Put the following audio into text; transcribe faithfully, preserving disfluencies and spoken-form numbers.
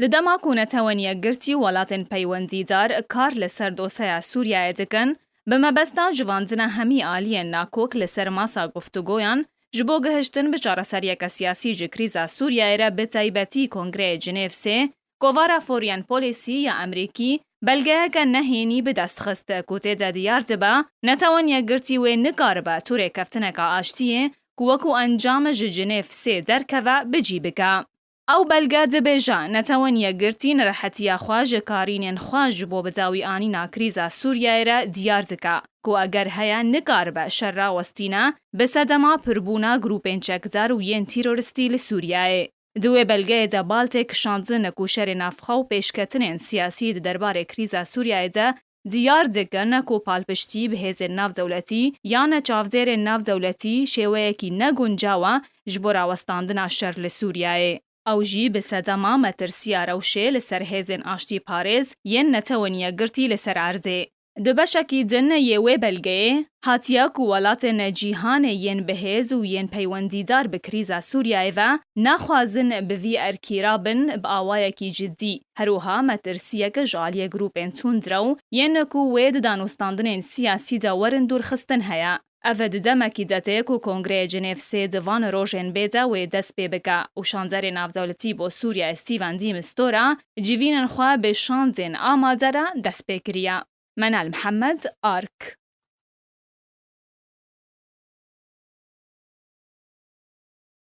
Li dema ku Netewên Yekgirtî û welatên peywendîdar kar li ser dosyeya Sûriyeyê dikin, bi mebesta civandina hemî aliyên nakok li ser masa guftûgoyan ji bo gihiştin bi çareseriyeke siyasî ji krîza Sûriyeyê re, bi taybetî Kongreyê Cinêv sê, Kovara Foreign Policy ya Amerîkî belgeyeke nehênî bi dest xist ku tê de diyar dibe, Netewên Yekgirtî wê nikaribe tu rêkeftineka aştiyê ku wekû encam ji Cinêv sê derkeve, bi cî bike. Ew belge dibêje, Netewên Yekgirtî nerehetiya xwe ji karînên xwe ji bo bi dawî anîna krîza Sûriyeyê re diyar dike, ku eger heye nikaribe şer rawestîne, bi sedema pirbûna grûpên çekdar û yên terorîstî li Sûriyeyê. Di wê belgeyê de bal tê kişandin ku şerê navxwe û pêşketinên siyasî di derbarê krîza Sûriyeyê de diyar dikin ku palpiştî bi hêzên navdewletî yan çavdêrên navdewletî şêweyekî neguncaw e ji bo rawestandina şer li Sûriyeyê. Ew jî bi sedema metirsiya rewşê li ser hêzên aştîparêz yên Netewên Yekgirtî li ser erdê. Di beşekî din yê wê belgeyê hatiye ku welatên cîhanê yên bihêz û yên peywendîdar bi krîza Sûriyeyê ve naxwazin bi vî erkî rabin bi awayekî cidî. Her wiha metirsiyek ji aliyê grûpên tundrew yên ku wê di danûstandinên siyasî de werin dûrxistin heye. Ev di demekî de tê ku Kongreyê Cinêv sê di van rojên bê de wê dest pê bike û şanderê navdewletî bo Sûriyeyê Stephen de Mistura civînên xwe bi şandên amade re dest pê kiriye. Menal Mihemed, Ark.